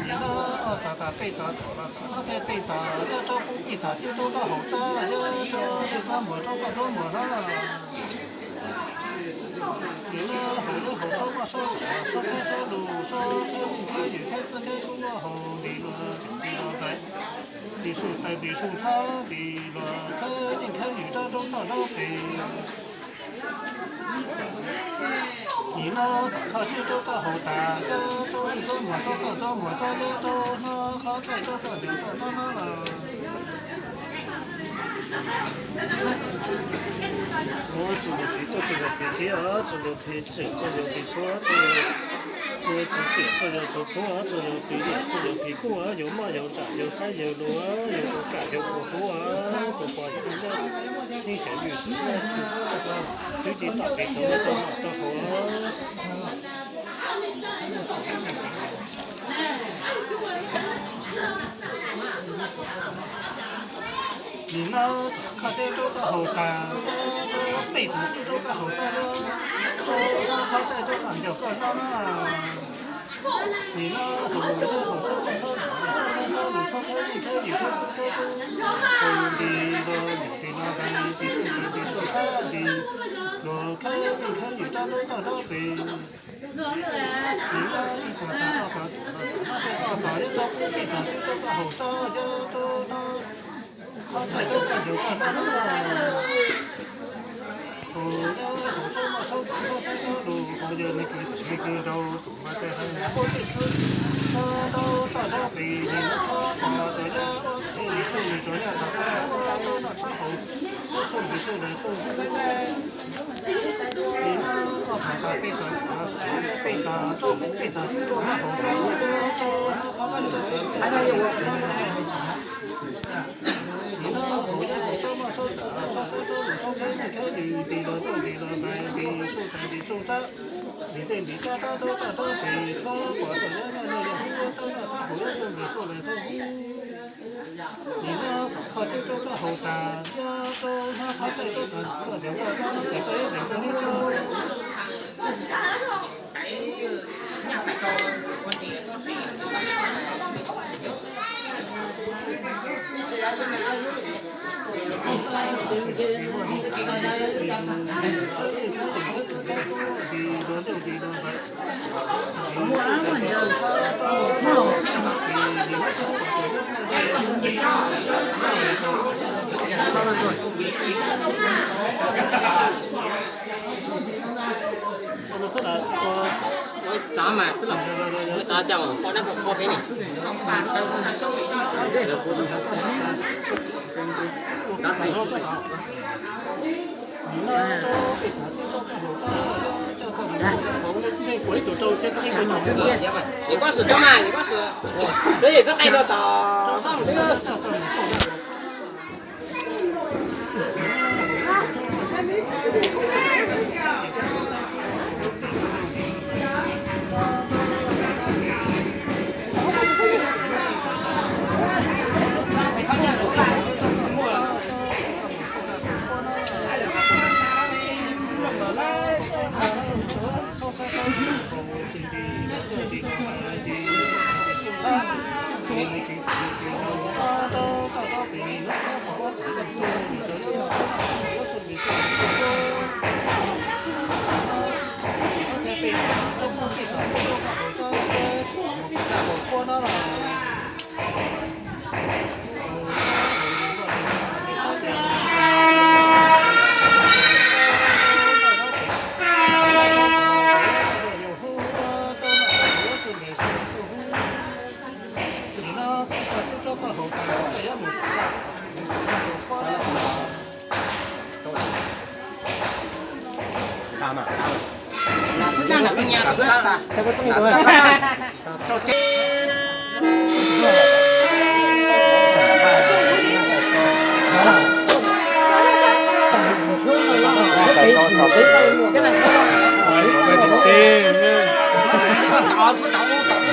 Nim no txog tas peb txog, los txog peb txog, nyob rau pub pij txog tsis rau koj haus tso, nyob rau peb koj muag rau koj rau muag no. Nim no haus nyob haus sob maj sob sav sob xab sob lus sob khab yeej khab yws khab txawj khab kub haus nti los nti los tais, nti su tais nti su txhab nti los khab yeej khab yws rau rau toj rau pem. Nim no txom kho tsis rau koj haus tas, nyob rau ib sob muag rau koj rau muag tso, nyob rau no qhov txaij rau koj ntim rau no no los. Txoj lus phem tuaj, txoj lus phem thiab, txoj lus phem tseem, txoj lus phem txhua, txoj lus phem tseem, txoj lus txhua txhua, txoj lus phem liam, txoj lus phem kuj, yus moj yus tsam, yus xab yus lus, yus ua kam yus ua huv, tus pom yus ua ntej, yeej xyaum yus xwb, twb tsis tau pem tau tau mam tau haus. Nim no txom kho tsis rau koj haus tas, pij txog tsis rau koj haus tas, qhov txaij rau koj ncaug koj no na. Nim no haus nyob haus sob maj sob sav sob xab sob lus sob khab yeej khab yws khab txawj khab kub haus nti los nti los tais nti su tais nti su txhab nti los khab yeej khab yws rau rau toj rau pem. Nim no ib txog tas ob txog, ob txog nyob rau pub pij txog tsis rau koj haus tso, nyob rau no qhov txaij rau koj ncaug koj no na. Haus nyob haus sob maj sob sav sob xab sob lus haus yog neeg kws txawm neeg kws nraug tus mas tais heev mas ua tij xwb, nyob rau toj rau pem nim no qhov pom tau nyob ua tij nws tuaj nws rau nyob tas rau noj tshab haus, nyob su nti su tais su. Nim no ob txog tas peb txog, peb txog rau peb txog tsis rau koj haus tso, nyob rau no qhov txaij rau koj ncaug koj no. Nim no haus nyob haus sob maj sob sav sob xab sob lus sob khab yeej khab yws nti los nti los tais nti su tais nti su txhab, nti txaij nti txhab rau rau toj rau pem, qhov pom tau nyob noj nyob yog huv tau noj tau haus nyob su nti su tais su. Nim no txom kho tsis rau koj haus tas, nyob rau no qhov txaij rau koj ncaug koj no, ces koj ib leeg koj nyob rau Ua txav mas xwb los, ua txav cas pom dab pom qhua peb ne. Yog mas, yog koj swm txhob mas, yog koj swm, peb yog txhob qe rau tom koj mus twb.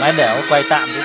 Máy để quay tạm tí.